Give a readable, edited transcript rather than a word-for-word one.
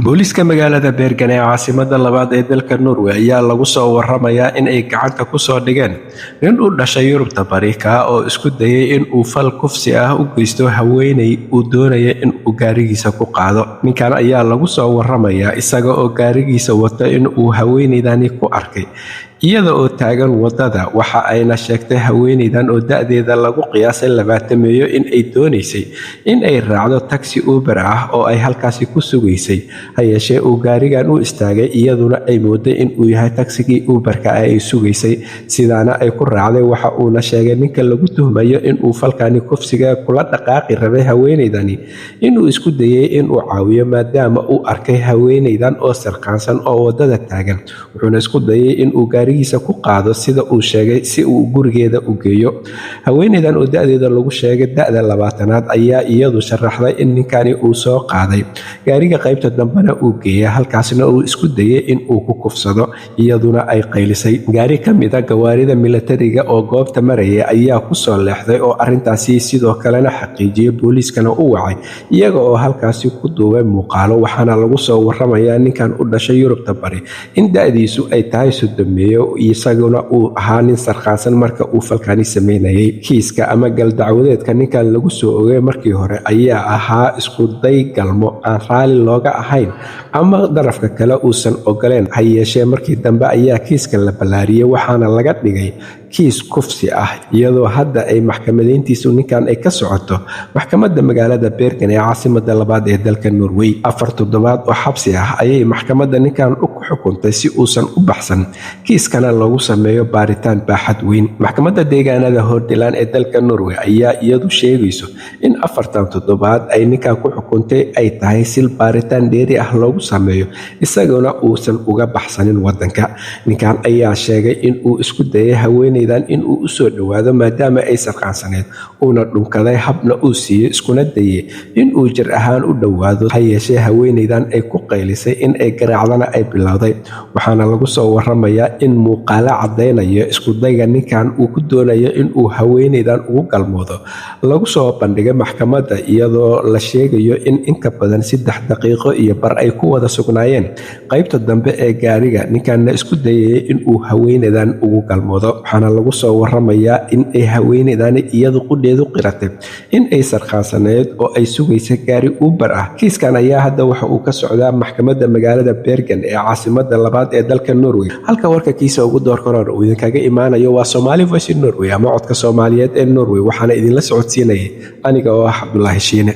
Booliiska magaalada Bergen ee caasimada labaad ee dalka Norway ayaa lagu soo waramayaa in ay gacanta ku soo dhigeen nin u dhashay Yurubta Bari, kaa oo isku dayay in uu fal kufsi ah u geysto haweeney uu doonaya in uu gaarigiisa ku qaado. Ninkan ayaa lagu soo waramayaa isaga oo gaarigiisa wata in uu haweeneydani ku arkay iyada oo taagan wadada. Waxa ayna sheegtay haweeneydan oo da'deeda lagu qiyaasay 20-meeyo in ay doonaysay in ay raacdo taxi Uber ah oo ay halkaasi ku sugaysay. Ha yeeshee, uu gaarigan u istaagay, iyaduna ay mooday in uu yahay tagsigii Uberka ah ay sugaysay, sidaana ay ku raacday. Waxa uuna sheegay ninka lagu tuhmayo inuu falkani kufsiga kula dhaqaaqi rabay haweeneydani inuu isku dayay inuu caawiyo, maadaama uu arkay haweeneydan oo sarqaansan oo wadada taagan. Wuxuuna isku dayay inuu gaarigiisa ku qaado, sida uu sheegay, si uu gurigeeda u geeyo. Haweeneydan oo da'deeda lagu sheegay da'da 20aad ayaa iyadu sharaxday in ninkani uu soo qaaday gaariga, qaybta dambena uu geeyay, halkaasna uu isku dayay in uu ku kufsado, iyaduna ay qaylisay. Gaari ka mid a gawaarida milatariga oo goobta maraya ayaa kusoo leexday oo arrintaasi sidoo kalena xaqiijiyay, booliiskana u wacay, iyaga oo halkaasi ku duubay muuqaalo. Waxaana lagu soo waramayaa ninkan u dhashay Yurubta Bari in da'diisu ay tahay 30-meeyo, isaguna uu ahaa nin sarqaansan marka uu falkani sameynayay. Kiiska ama galdacwadeedka ninkan lagu soo ogay markii hore ayaa ahaa isku day galmo aan raali looga ahayn ama darafka kale uusan ogoleen. Ha yeeshee, markii dambe ayaa kiiska la ballaariyey, waxaana laga dhigay kiis kufsi ah, iyadoo hadda ay maxkamadeyntiisu ninkan ay ka socoto maxkamadda magaalada Bergen ee caasimada labaad ee dalka Norway. 4 toddobaad oo xabsi ah ayay maxkamadda ninkan ku xukuntay si uusan u baxsan, kiiskana loogu sameeyo baaritaan baaxad weyn. Maxkamadda deegaanada Hordaland ee dalka Norway ayaa iyadu sheegayso in 4-tan toddobaad ay ninkan ku xukuntay ay tahay si baaritaan dheeri ah loogu sameeyo, isaguna uusan uga baxsanin wadanka. Ninkan ayaa sheegay in uu isku dayay haweeneydan in uu usoo dhowaado, maadaama ay sarqaansaneed, uuna dhunkaday, habna uu siiyey, iskuna dayay in uu jir ahaan u dhowaado. Ha yeeshee, haweeneydan ay ku qaylisay, in ay garaacdana ay bilowday. Waxaana lagu soo waramayaa in muuqaalo caddaynayo iskudayga ninkan uu ku doonayo in uu haweeneydan ugu galmoodo lagu soo bandhigay maxkamadda, iyadoo la sheegayo in inka badan 3 daqiiqo iyo bar ay ku wada sugnaayeen qaybta dambe ee gaariga, ninkanna isku dayayay in uu haweeneydan ugu galmoodo. Waxaana lagu soo waramayaa in ay haweeneydani iyadu qudheedu qiratay in ay sarqaansaneyd oo ay sugaysa gaari Uber ah. Kiiskan ayaa hadda waxa uu ka socdaa maxkamadda magaalada Bergen ee caasimada labaad ee dalka Norway. Halka warka kiisa ugu doorkaroon uu idinkaga imaanayo waa Somali Voice in Norway ama Codka Soomaaliyeed ee Norway. Waxaana idinla socodsiinayay aniga oo ah Cabdulaahi Shiine.